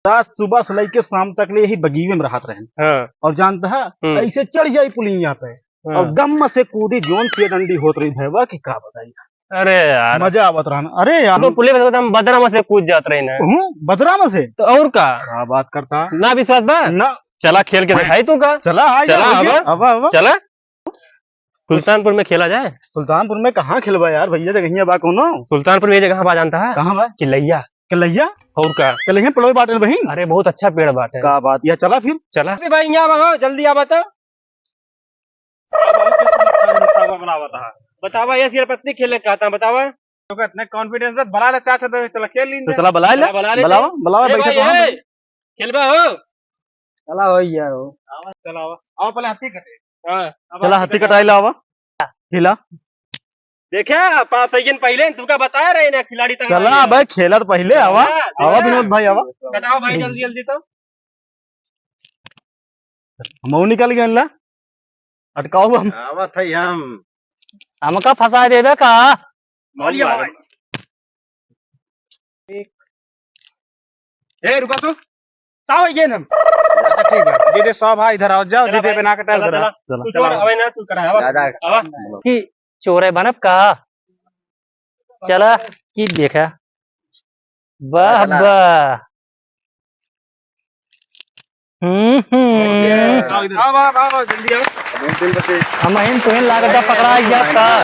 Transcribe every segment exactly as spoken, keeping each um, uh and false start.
रात सुबह से लइके शाम तक ले यही बगीवे में रहत रहेन। हाँ। और जानता है, हम्म। ऐसे चढ़ जाई पुलिया पे हाँ। और गम से कूदी, जोन से डंडी होत रही भैया कि का बताई। अरे यार। मजा आवत रहन। अरे यार। तो पुलिया पे एकदम बदरा में से कूद जात रही ना। हूँ, बदरा में से। तो और का? का बात करता? ना विश्वास बा? ना। चला खेल के दिखाई तू का। चला, आ चला, जा, आवा। आवा, आवा। चला। सुल्तानपुर में खेला जाए। सुल्तानपुर में कहाँ खेलबा यार, भैया जगहिया बा कोनो? सुल्तानपुर में ये जगह बा जानता है? कहाँ बा? किलैया। किलैया? और का? किलैया पेड़वे बाटे न बहिन? अरे बहुत अच्छा पेड़ बाटे। का बात, या चला फिर। चला। अरे भाई यहाँ बा, जल्दी आवा तो। बतावा, ये सिर पत्ती खेले कहता, बतावा। तो इतने confidence से बला ले, चाचा, तो चला खेल लीन तो जाए। चला बला ले, चला बला ले। बलावा, बलावा, ए बैठा भाई, कहाँ ए, बा? खेलबा हो? चला हो यार हो। चला हो। आओ पहले हत्ती कटे। हाँ। अब चला हत्ती हत्ती कटाई लावा। खिला। देखा, पास आइगन पहले, तुमका बता रहे ना, खिलाड़ी तंग चला आ गया। अबे, खेलत पहले आवा। हाँ, आवा चला। विनोद भाई, आवा। कटाओ भाई, जल्दी, जल्दी तो। हमहू निकल गए ला। अटकाओ हम। आवत है हम। हमका फंसा देबे का? मौलिया भाई। ए, रुका तो। का हो गए हम? अच्छा, ठीक है। दीदी, सब है, इधर आओ, जाओ, चला दीदी, भाई। बना के टाइम चला, करा। चला। चला। तू चोर हवे ना, तू करा, हवा। दादा। हवा। कि चोरे बनब का? चला, कि देखा। वाह, चला। वाह। हम्म, हम्म। आओ इधर। आओ, आओ, आओ, आओ, जल्दी आओ। हमहिन तुहिन लागत बा पकड़ा गया का?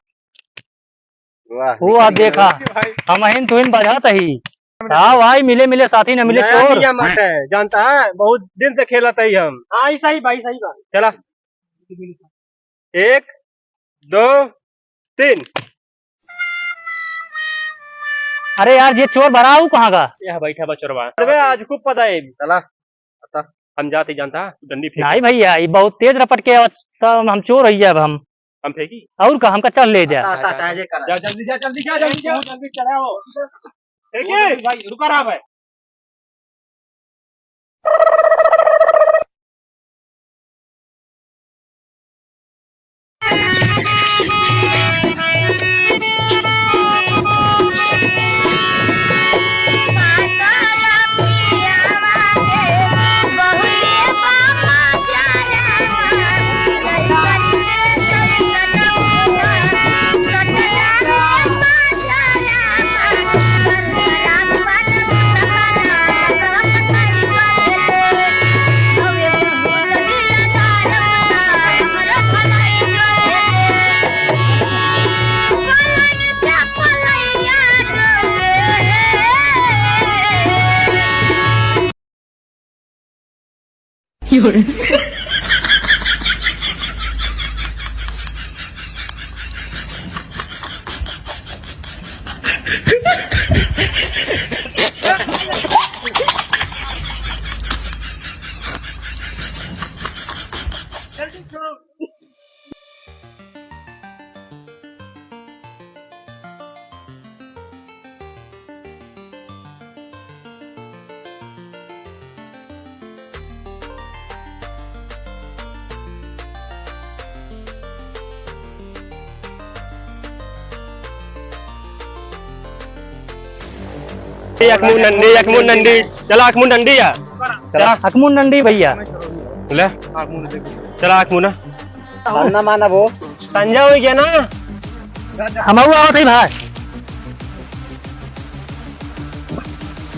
वाह, वो आ निकल देखा, गया। हमहिन तुहिन बजात ही। का भाई, मिले मिले साथी न मिले नया चोर। नियम बाटे, जानता है, बहुत दिन से खेलत ही हम। हाँ, ई सही बा, ई सही बा। चला, एक, दो, तीन। अरे यार, ये चोर भरा हूँ कहाँ का? यह बैठा बा चोरवा। अरे आज खूब पता है। चला, बता। हम जाते जानता, तू डंडी फेंक। नहीं भैया, ये बहुत तेज रपट के आवत, सब हम चोर होइए अब हम। हम फेंकी? और का, हमका चल ले जा। आता, आता, आता, ये करा। जा, जल्दी जा, जल्दी जा, जल्दी जा। जल्दी चलाओ। फेंकी। भाई, रुका रहा भाई। ए, अखमू नंडी, अखमू नंडी, चला अखमू नंडी या। चला। अखमू नंडी भैया। ले। चला अखमू ना। मानना माना वो। संजय हो गया ना? हमहू आवत है भाई।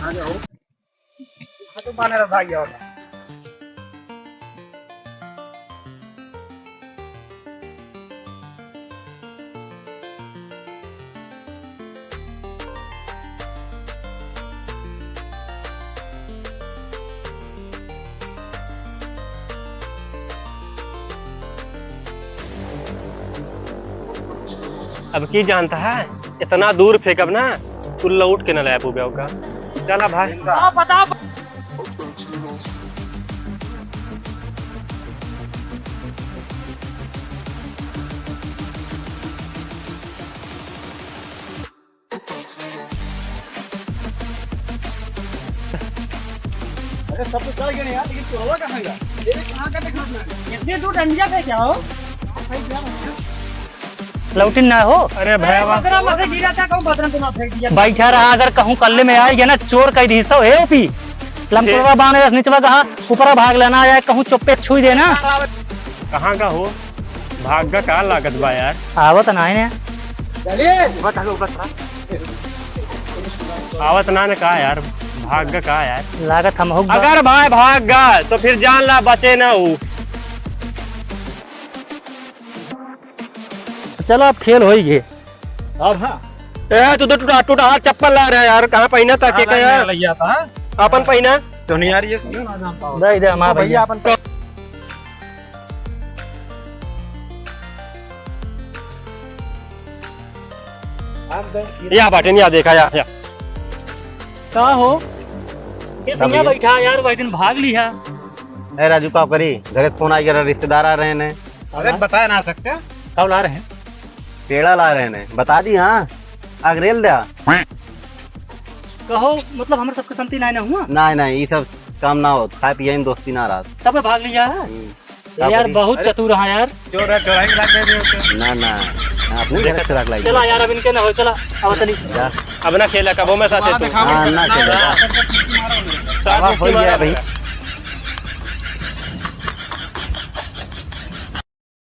हाँ, तो माने रहा भाई और। अब की जानता है, इतना दूर फेंकब ना, तू लौट के न ले आबू बेव का। चला भाई। हाँ, पता। अरे, सब तो चल गए यार, लेकिन चोरवा कहाँ गया? ये कहाँ का देखा ना? इतनी दूर डंडिया फेंका हो? हाँ, भाई, क्या हो गया? लौटिन ना हो। अरे भैया, बदरा में से गिरा था, कहूँ बदरा में तो ना फेंक दिया। बैठा रहा, अगर कहूँ कल्ले में आए गया ना, चोर कह दी सो, हे ओपी। लमकुरवा बांध रहा, निचवा कहा, ऊपरा भाग लेना आया, कहूँ चुप्पे छुई देना। कहाँ का हो? भाग का का लागत बा यार? आवत ना है ने। आवत ना ने का यार? भाग का का यार? लागत हम हो। अगर भाई भाग गा, तो फिर जान ला बचे ना हो। चलो, अब खेल होई गे। अब हाँ। ए, तू तो टूटा, टूटा हाथ चप्पल ला रहा है यार, कहाँ पहिना था, के हाँ, का यार? ले आता है। अपन पहिना। तो नहीं यार, ये क्यों ना जानता हो? दे दे, हम तो आ भैया भैया। अपन या बाटे, या देखा, या, या। का हो? ये का सिंगा भैया? बैठा यार, वही दिन भाग लिया। ए राजू, का करी? घरे फोन आ गया, रिश्तेदार आ रहे हैं। अरे, बता ना सकते। कब ला रहे हैं? पेड़ा ला रहे हैं, बता दी, हाँ, अगरेल द्या। कहो, मतलब, हमरे सबके संती नाय ना हुआ? नाय, नाय, ई सब काम ना होत, खाए पिए में दोस्ती ना रहत। तब भाग लिया है? हम्म। ए यार, बहुत चतुर है यार। चोर है, चोराई में लाग गए थे। ना, ना, ना, अपने घर से लाग लाई। चला यार, अब इनके ना हो, चला, अब चली। जा। अब ना खेला, कबो में साथे तू। हाँ, ना खेले, जा। साथ अब हो गया भाई।